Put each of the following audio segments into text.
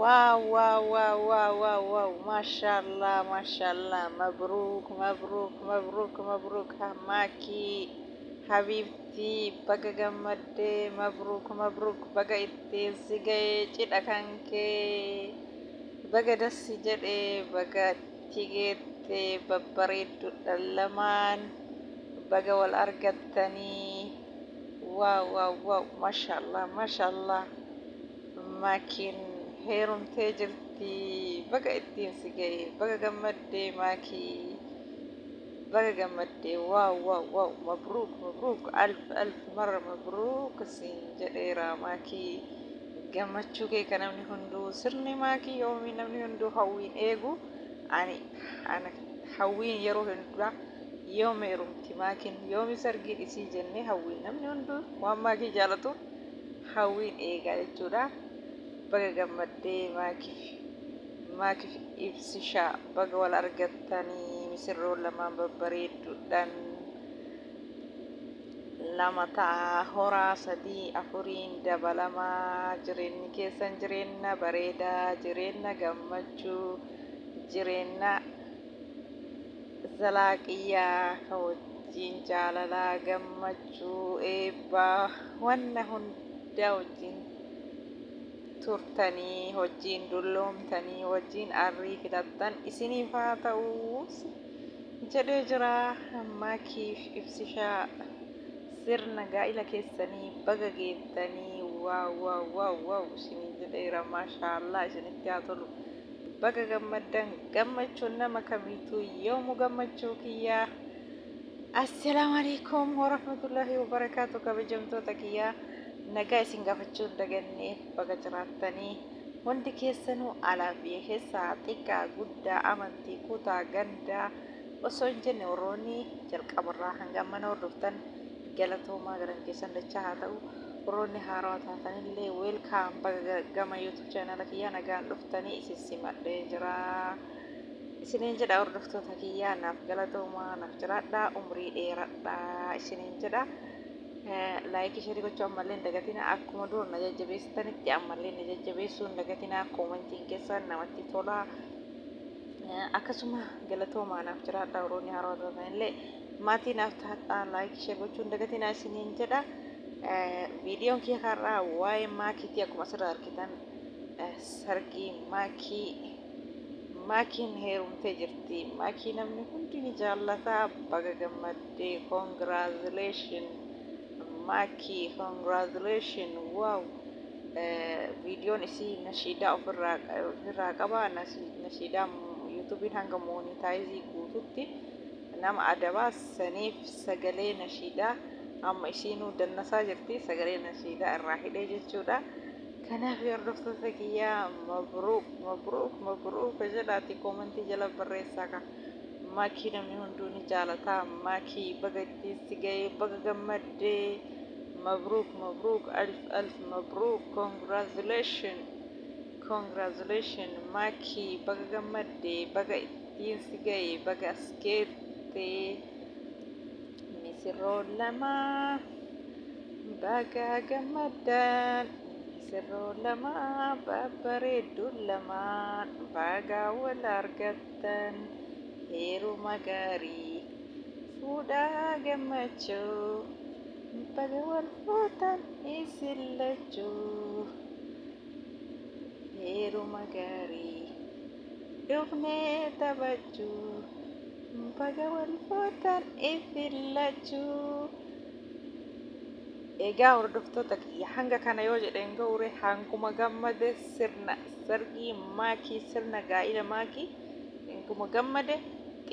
Wow wow wow wow wow wow, mashallah mashallah, mabruuk mabruuk mabruuk mabruuk. Maakii habiibtii, baga gammaddee. Mabruuk mabruuk, baga ittiin si ga'ee. Cidha kan kee baga dassi jedhee, baga itti geette. Babbareedduudha lamaan, baga wal argattanii. Wow wow wow, mashallah mashallah, Maakiin heerumtee jirti. Baga ittiin si ga'e, baga gammaddee Maakii, baga gammaddee. Wow wow wow, mabruuk mabruuk, alf alf marra mabruuk siin jedheera Maakii. Gammachuu kee kan namni hunduu, sirni Maakii yoomii namni hunduu hawwiin eegu. Ani ana hawwiin yeroo hundaa yoom heerumti Maakiin, yoomi sargiin isii jennee hawwiin, namni hunduu waan Maakii jaalatuuf hawwiin eegaa jechuudha. Baga gammaddee Maakiif, Maakiif Ibsishaa baga wal argattanii. Misirroon lamaan babbareedduudhaan lama ta'a, horaa, sadii afuriin dabalamaa. Jireenyi keessan jireenya bareedaa, jireenya gammachuu, jireenya zalaaqiyyaa ka wajjiin jaalalaa, gammachuu, eebbaa, wanna hundaa wajjiin turtanii, wajjiin dulloomtanii, wajjiin arrii filattan isiniif haa ta'u jedhee jira. Maakiif Ibsishaa, sirna gaa'ila keessanii baga geettanii. Wow wow wow wow isiniin jedheera. Maashaallah, isinitti haa tolu, baga gammaddan. Gammachuun nama kamiituu yoomu gammachuu kiyyaa. Assalaamu alaikum warahmatullahi wabarakaatu. Kabajamtoota kiyyaa, nagaa isin gaafachuu hin daganne. Baga jiraattanii hundi keessanuu, alaa biyya keessaa, xiqqaa guddaa, amantii, kutaa, gandaa osoo hin jenne, warroonni jalqabarraa hanga amma na hordoftan galatoomaa, galan keessan dachaa haa ta'u. Warroonni haarawaa taatanillee welcome, baga gama YouTube channel kiyyaa nagaan dhuftanii, isin simadhee jira isiniin jedha. Hordoftoota kiyyaa, naaf galatoomaa, naaf jiraadhaa, umrii dheeradhaa isiniin jedha. Like, share gochuu ammallee hin dagatina. Akkuma dura na jajjabeessitanitti ammallee na jajjabeessuu hin dagatina. Commentiin keessan namatti tola. Akkasuma galatoomaa, naaf jiraadhaa. Warroonni haarawaa taatanillee maatii naaf taadhaa, like, share gochuu hin dagatina isiniin jedha. Viidiyoon kiyya har'aa waa'ee Maakiitii. Akkuma asirraa argitan sargii Maakii, Maakiin heerumtee jirti. Maakii namni hundi ni jaallata. Baga gammaddee, congratulation Maakii, congratulation, wow. Viidiyoon isii nashiidaa ofirraa qaba. Nashiidaa YouTubeiin hanga monetize guututti nama adabaa saniif sagalee nashiidaa amma isiinuu dannasaa jirti, sagalee nashiidaa irraa hidhee jechuudha. Kanaaf hordoftoota kiyyaa, mabruuk mabruuk mabruuk jedhaati commentii jala barreessaa ka. Maakii namni hunduu ni jaalataa. Maakii, baga ittiin si ga'ee, baga gammaddee. Mabruuk mabruuk, alf alf mabruuk, congratulation congratulation Maakii, baga gammaddee, baga ittiin si ga'ee, baga as geettee. Misirroon lamaa baga gammaddan, misirroon lamaa babbareedduun lamaan baga wal argattan. Heeruma gaarii, fuudhaa gammachuu, baga wal fuutan isin lachuu. Heeruma gaarii dhufnee taphachuu, baga wal fuutan isin lachuu. Egaa hordoftoota kiyya, hanga kana yoo jedheen ga'ure, hanguma gammade sirna sargii Maakii, sirna gaa'ila Maakii hanguma gammade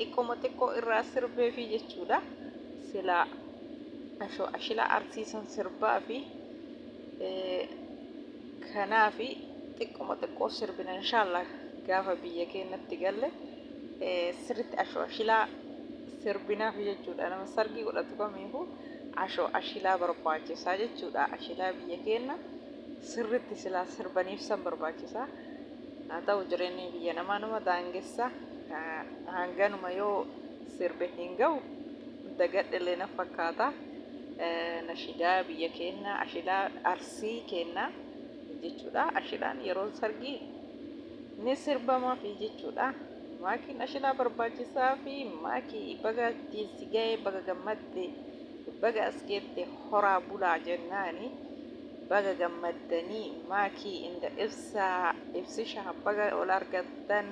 xiqqoma xiqqoo irraa sirbeefi jechuudha. Silaa ashoo ashilaa arsiisan sirbaa fi kanaafi xiqqoma xiqqoo sirbina. Inshaallah gaafa biyya keenyatti galle sirritti ashoo ashilaa sirbinaaf jechuudha. Nama sargii godhatu kamiifuu ashoo ashilaa barbaachisaa jechuudha. Ashilaa biyya keenya sirritti silaa sirbaniif san barbaachisaa. Haa ta'u, jireenyi biyya namaa nama daangessa. Hanganuma yoo sirbe hin ga'u, dagadhellee na fakkaata. Nashidaa biyya keenya, ashilaa Arsii keenya jechuudha. Ashilaan yeroo sargii Ni sirbamaafi jechuudha. Maakiin ashinaa barbaachisaa fi maakii baga ittiin si ga'e, baga gammadde, baga as geette, horaa bulaa jennaani. Baga gammaddanii maakii inda ibsaa ibsishaa, baga ol argattan,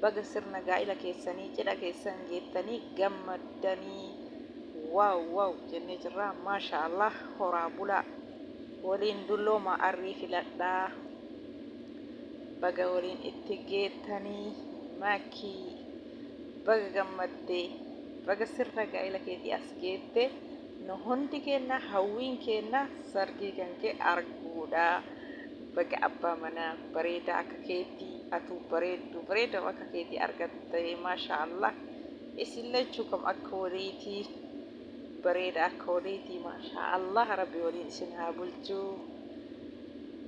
baga sirna gaa'ila keessanii cidha keessan geettanii gammaddanii, wow wow jennee jirra. Maasha Allah, horaa bulaa, waliin dullooma, arrii filadhaa. Baga waliin itti geettanii maakii, baga gammaddee, baga sirna gaa'ila keetii as geette. Nu hundi keenna hawwiin keenna sargii kan kee arguudha. Baga abbaa manaa bareedaa akka keetii, atuu bareeddu bareedaa akka keetii argatte. Maasha Allah, isin lachuu kam akka waliitii bareeda akka waliitii. Maasha Allah, rabbi waliin isin haa bulchuu.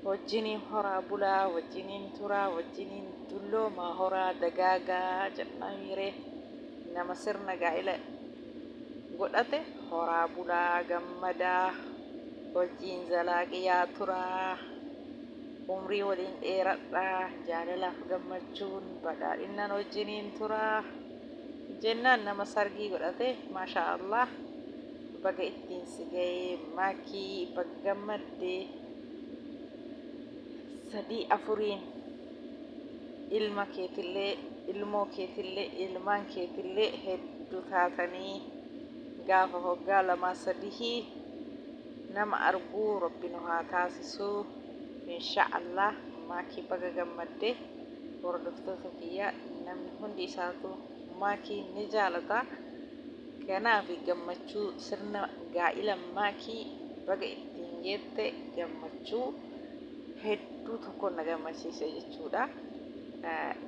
Wajjiniin horaa bulaa, wajjiniin turaa, wajjiniin dulloomaa, horaa dagaagaa jedhama miiree. Nama sirna gaa'ila godhate horaa bulaa, gammadaa, wajjiin zalaaqiyaa turaa, umrii waliin dheeradhaa, jaalalaaf gammachuun badhaadhinaan wajjiniin turaa jennaan nama sargii godhate. Maasha Allah, baga ittiin si ga'ee maakii, baga gammaddee. Sadii afuriin ilma keetillee, ilmoo keetillee, ilmaan keetillee hedduu taatanii gaafa hoggaa lamaa sadihii nama arguu rabbi nu haa taasisuu insha Allah. Maakii, baga gammadde. Hordoftoota kiyya, namni hundi isaatu maakii ni jaalata. Kanaaf gammachuu sirna gaa'ila maakii baga ittiin geette, gammachuu hedduu tokko na gammachiise jechuudha.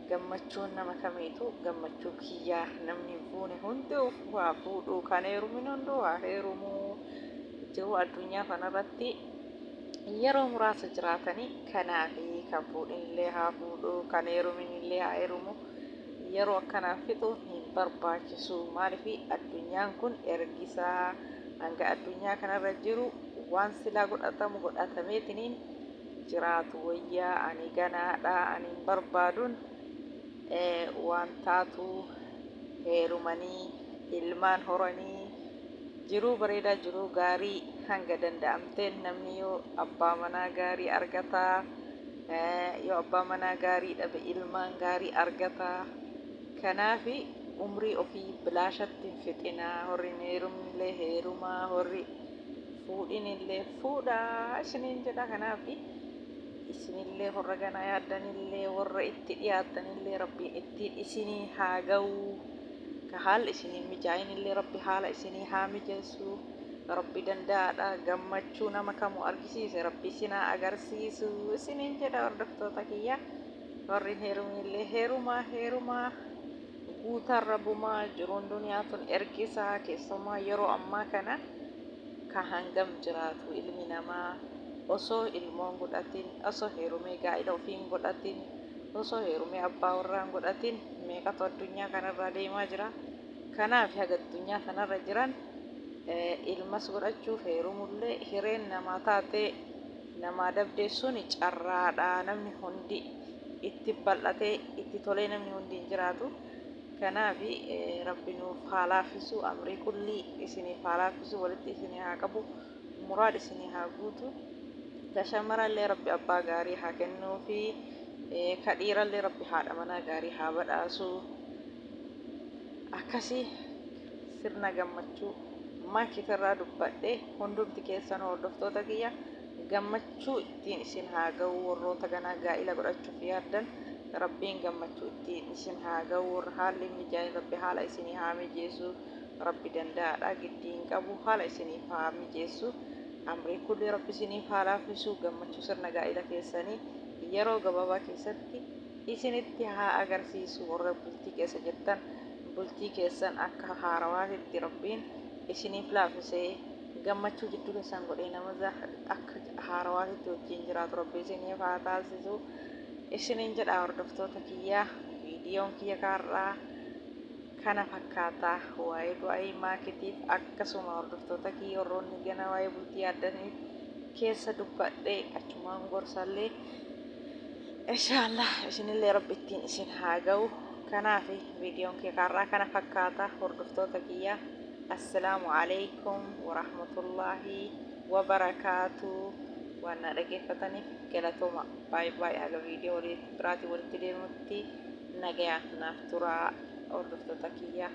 Gammachuun nama kamiitu gammachuu kiyyaa. Namni hin fuune hunduu haa fuudhuu, kan heerumin hunduu haa heerumuu. Jiruu addunyaa kanarratti yeroo muraasa jiraatanii, kanaaf kan fuudhinillee haa fuudhuu, kan heeruminillee haa heerumu. Yeroo akkanaa fixuun hin barbaachisu. Maaliif? Addunyaan kun ergisaa. Hanga addunyaa kanarra jiru waan silaa godhatamu godhatameetiniin jiraatu wayyaa. Ani ganaadha, ani hin barbaaduun waan taatu heerumanii ilmaan horanii jiruu bareedaa, jiruu gaarii hanga danda'amteen. Namni yoo abbaa manaa gaarii argataa, yoo abbaa manaa gaarii dhabe ilmaan gaarii argataa. Kanaaf umrii ofii bilaashatti hin fixinaa. Warri hin heerumnillee heerumaa, warri fuudhinillee fuudhaa isiniin jedha. Kanaaf isinillee warra ganaa yaaddanillee, warra itti dhiyaattanillee rabbiin ittiin isinii haa ga'uu. Ka haalli isinii mijaa'inillee rabbi haala isinii haa mijeessu. Rabbi danda'aadha. Gammachuu nama kamuu argisiise rabbi isinaa agarsiisu isiniin jedha. Hordoftoota kiyya, warri hin heeruminillee heerumaa, heerumaa, guutaan rabbumaa. Jiruun duniyaa tun ergisaa, keessumaa yeroo ammaa kana ka hangam jiraatu ilmi namaa osoo ilmoon godhatin, osoo heerumee gaa'ila ofiin godhatin, osoo heerumee abbaa warraan godhatin meeqatu addunyaa kanarraa deemaa jira. Kanaaf haga addunyaa kanarra jiran ilmas godhachuuf heerumullee hireen namaa taate namaa dabdeessuun carraadha. Namni hundi itti bal'atee itti tolee namni hundi hin jiraatu. Kanaaf rabbi nuuf haa laaffisu, amrii kullii isiniif haa laaffisu, walitti isinii haa qabu, muraad isinii haa guutu. Ka shamarallee rabbi abbaa gaarii haa kennuufi, ka dhiirallee rabbi haadha manaa gaarii haa badhaasu. Akkasii sirna gammachuu maakiitirraa dubbadhe. Hundumti keessan hordoftoota kiyya, gammachuu ittiin isin haa ga'u. Warroota ganaa gaa'ila godhachuuf yaaddan rabbiin gammachuu ittiin isin haa ga'u. Warra haalli hin mijaa'in rabbi haala isinii haa mijeessu. Rabbi danda'aadha, giddii hin qabu, haala isiniif haa mijeessu. Amrii kulli rabbi isiniif haa laaffisu. Gammachuu sirna gaa'ila keessanii yeroo gabaabaa keessatti isinitti haa agarsiisu. Warra bultii keessa jirtan bultii keessan akka haarawaatitti rabbiin isiniif laaffisee gammachuu jidduu keessan godhee nama akka haarawaatitti wajjin jiraatu rabbi isiniif haa taasisu isiniin jedha. Hordoftoota kiyya, viidiyoon kiyya kaarraa kana fakkaata waa'ee du'aayii maakitiif, akkasuma hordoftoota kiyya warroonni gana waa'ee bultii yaaddaniif keessa dubbadhe achumaan gorsallee. Inshaallah isinillee Rabbi ittiin isin haa ga'u. Kanaaf viidiyoon kee kaarraa kana fakkaata, hordoftoota kiyya. Assalaamu alaikum warahmatullaahi wabarakaatu. Waan na dhageeffataniif galatooma. Baay'ee baay'ee haga viidiyoo biraatiin walitti deemutti nagayaan naaf turaa, hordoftoota kiyya.